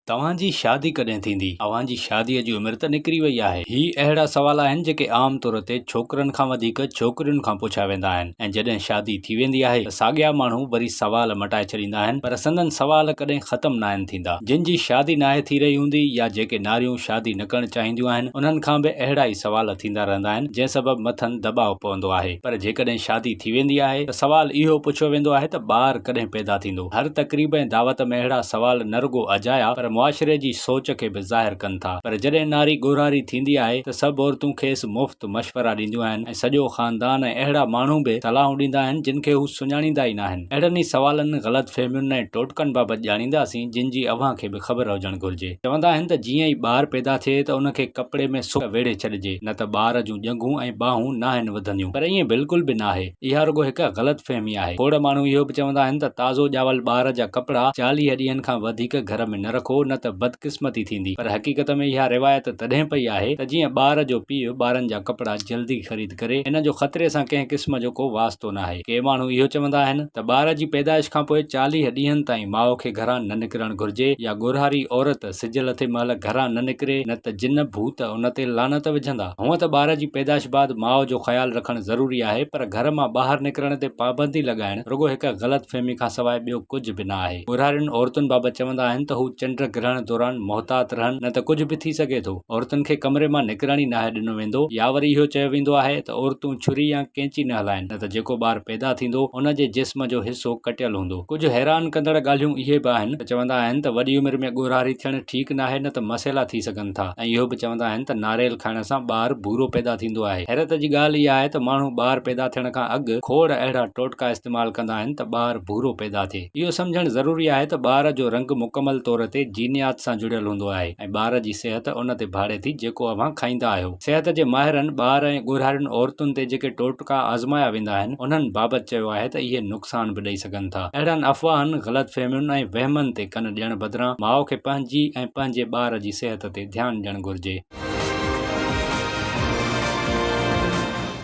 توهان جي شادي ڪڏهن ٿيندي؟ اوهان جي شاديء جي عمر ته نڪري وئي آهي. هي اهڙا سوال آهن جيڪي عام طور تي ڇوڪرن کان وڌيڪ ڇوڪرين کان پڇيا ويندا آهن ۽ جڏهن شادي ٿي ويندي آهي ته ساڳيا ماڻهو وري سوال مٽائي ڇڏيندا آهن پر سندن سوال ڪڏهن ختم ناهن ٿيندا. جن جي شادي ناهي ٿي رهي هوندي يا جيڪي ناريون شادي نه ڪرڻ چاهينديون آهن انهن کان به اهڙا ئي سوال ٿيندا رهندا آهن جنهن سبب مٿن دٻاء پوندو آهي پر جيڪڏهن شادي ٿي ويندي آهي ته سوال اهو پڇيو ويندو آهي ته ٻار ڪڏهن پيدا ٿيندو؟ هر تقريب ۽ دعوت ۾ اهڙا سوال نه رڳو اجايا پر معاشري جي سوچ کي به ظاهر ڪن ٿا. پر جڏهن ناري ڳورهاري ٿيندي آهي ته سڀ عورتون کيس مفت مشورا ڏينديون آهن ۽ سڄو خاندان ۽ اهڙا ماڻهو به صلاحون ڏيندا آهن جن کي هو سڃاڻيندا ئي ناهن. اهڙن ئي سوالن، غلط فهمين ۽ ٽوٽڪن بابت ڄاڻينداسين جن جي اوهان کي به خبر هجڻ گهرجي. چوندا آهن ته جيئن ئي ٻار پيدا ٿئي ته ان کي ڪپڙي ۾ سڪ ويڙهي ڇڏجي نه ته ٻار جون ڄنگهون ۽ ٻانهون ناهن وڌنديون پر ائين بلڪل به ناهي. اها رڳو هڪ غلط فهمي آهي. کوڙ ماڻهو اهو به چوندا آهن ته تازو ڄاول ٻار جا ڪپڙا 40 ڏينهن کان وڌيڪ گهر ۾ نه رکو نه ته بدقسمتي ٿيندي پر حقيقت ۾ اها روايت تڏهن پئي آهي ته جيئن ٻار جو پيء ٻارن جا ڪپڙا جلدي خريد ڪري ان جو خطري سان ڪنهن قسم جو ڪو واسطو ناهي. ڪي ماڻهو اهو چوندا آهن ته ٻار جي پيدائش کانپوء 40 ڏينهن تائين ماء کي گهران نه نڪرڻ گهرجي يا ڳورهاري عورت سج لٿي مهل گهران نه نڪري نه ته جن ڀوت ان تي لعنت وجهندا. هونء ته ٻار جي پيدائش بعد ماء جو خيال رکڻ ضروري آهي پر گهر مان ٻاهر نڪرڻ تي پابندي لڳائڻ رڳو هڪ غلط فهمي کانسواء ٻيو ڪجهه به نه آهي. ڳورهارين عورتن بابت چوندا آهن ته هو چنڊ گرهڻ دوران محتاط رهن نه ته ڪجهه به ٿي سگهي ٿو. عورتن کي ڪمري مان نڪرڻ ئي ناهي ڏنو ويندو يا وري اهو چيو ويندو آهي ته عورتون ڇري يا قينچي نه هلائن نه ته جيڪو ٻار پيدا ٿيندو ان جي جسم جو حصو ڪٽيل هوندو. ڪجهه حيران ڪندڙ ڳالهيون اهي به آهن ته چوندا آهن ته وڏي عمر ۾ ڳورهاري ٿيڻ ٺيڪ ناهي نه ته مسئلا ٿي سگهن ٿا ۽ اهو به چوندا آهن ته ناريل کائڻ سان ٻار ڀورو پيدا ٿيندو آهي. حيرت جي ڳالهه اها آهي ته ماڻهو ٻار پيدا ٿيڻ کان اڳ کوڙ اهڙا ٽوٽڪا استعمال ڪندا آهن ته ٻار ڀورو پيدا ٿئي. اهو سمجهڻ ضروري آهي ته ٻار جو رنگ مڪمل طور تي جينيات سان جڙيل هوندو آهي ۽ ٻار جي صحت ان تي ڀاڙي ٿي جيڪو اوهان کائيندا آهيو. صحت جي ماهرن ٻار ۽ ڳورهارين عورتن تي جيڪي ٽوٽڪا آزمايا ويندا آهن، انهن بابت چيو آهي ته اهي نقصان به ڏئي سگهن ٿا. اهڙن افواهن، غلط فهمين ۽ وهمن تي ڪن ڏيڻ بدران ماء کي پنهنجي ۽ پنهنجي ٻار جي صحت تي ڌيان ڏيڻ گهرجي.